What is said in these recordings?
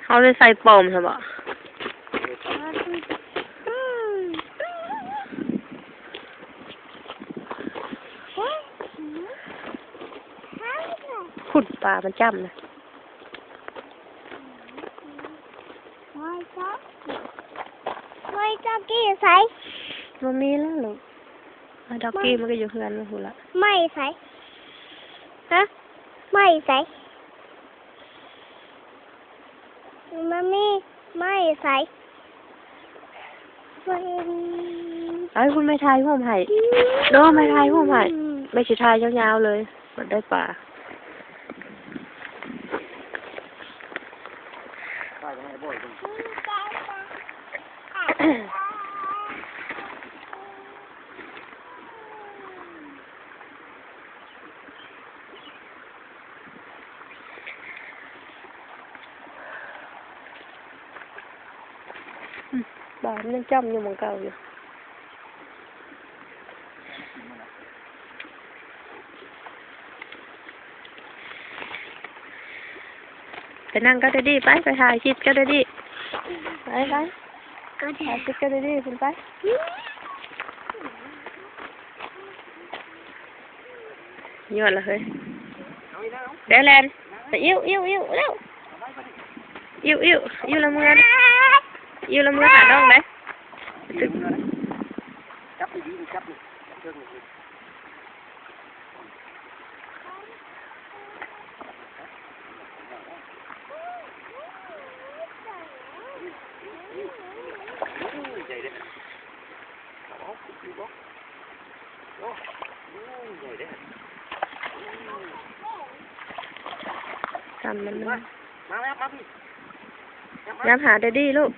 ເຮົາໄດ້ໃສ່ປ້ອມຊະບໍ? ພຸ້ນ ປາມັນຈ້ຳນະ. ໄມ້ຈັກ ໄມ້ຈັກກີ້ໃສ? ບໍ່ມີແລ້ວລູກ. ອ່າ ດອກກີ້ມັນກໍຢູ່ເຮືອນພຸ້ນລະ. ໄມ້ໃສ? ຮະ? ໄມ້ໃສ? ມັນມີໄມ້ໃສ? ເອົາໃຫ້ຄຸນແມ່ຖ່າຍຮູບໃຫ້ເນາະ, ແມ່ຖ່າຍຮູບໃຫ້. ແມ່ຊິຖ່າຍຍາວໆເລີຍ ມັນໄດ້ປາ. ອືມ ປາມັນຍັງຈ້ຳຢູ່ໝ່ອງເກົ່າຢູ່. ໄປນັ່ງກັບແດດດີ້ໄປ, ໄປຖ່າຍຄລິບກັບແດດດີ້ໄປ, ໄປ ໄປ ຖ່າຍຄລິບກັບແດດດີ້ພຸ້ນໄປ. ຍອດລະເຮີ້ຍ. ເດີແລ່ນ ໄປ ອິ້ວ ອິ້ວ ອິ້ວ ເລັວ. ອິ້ວ ອິ້ວ ອິ້ວລະເມືອ, ອິ້ວລະເມືອຫານ້ອງໄດ໋. ຈັບດີໆ ຈັບນີ້ ຈັບເທິງນີ້. ໃຫຍ່ເດ້. ໂອ້ ໂອ້ ໃຫຍ່ເດ້. ກຳມັນ ມາ ມາ ມາ ມາ ມາຫາແດດດີ້ລູກ.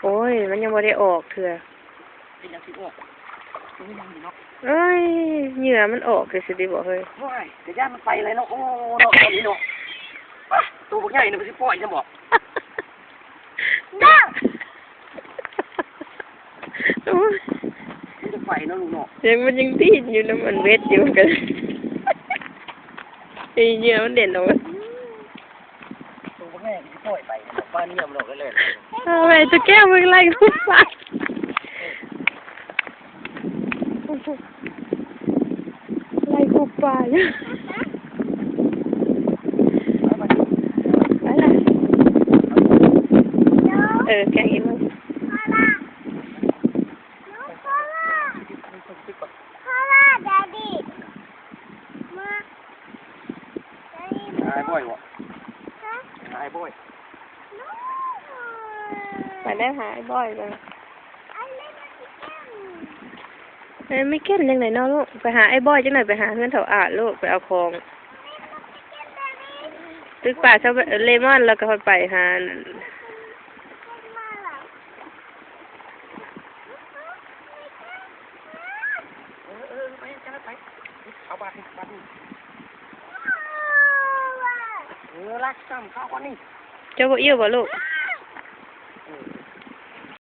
ໂອ້ຍ ມັນຍັງບໍ່ໄດ້ອອກເທື່ອ. ເປັນຫຍັງຊິອອກ? ໂອ້ຍ ຍັງຢູ່ເນາະ. ເອີຍ ເຫຍື່ອມັນອອກຊື່ໆຕິບໍເຮີ້ຍ? ໂອ້ຍ ກະຢ້ານມັນໄປແລ້ວເນາະ. ໂອ້ ເນາະ ຕອນນີ້ເນາະ. ປະ ໂຕບັກໃຫຍ່ນີ້ມັນຊິປ່ອຍຊັ້ນບໍ? ໂອ້ຍ ມັນຈະໄປເນາະລູກເນາະ. ຍັງ ມັນຍັງດີ້ນຢູ່ນຳອັນເບັດຢູ່ ມັນກະ ໄອ້ເຫຍື່ອມັນເດັ່ນອອກມາ. ໂຕບັກໃຫຍ່ຊິປ່ອຍໄປ ປານຍ່ຳເນາະ ກະແລ່ນ. ເອົາໄວ້ ຕະແກ້ວ ມຶງໄລ່ຄຸບປາ ໄລ່ຄຸບປາຢູ່. ໄປລະ ເອີ ແກງອີກມື້. ຫາອ້າຍບອຍບໍ? ຫາອ້າຍບອຍ. ໄປແລ້ວ ຫາອ້າຍບອຍເລີຍ. ເອີ ມີແກ່ນຈັ່ງໃດເນາະລູກ? ໄປຫາອ້າຍບອຍຈັ່ງໃດ? ໄປຫາເຮືອນເຖົ້າອາດລູກ ໄປເອົາຂອງ. ຕຶກປາຊາວເລມອນ ແລ້ວກໍຄ່ອຍໄປຫາ. ເອີ ເອີ ໄປ ໄປ ໄປ ເອົາບາດນີ້ ບາດນີ້. ເອີ ລັກຊ້ຳເຂົ້າກ່ອນນີ້. ເຈົ້າບໍ່ອີ່ວບໍ່ລູກ?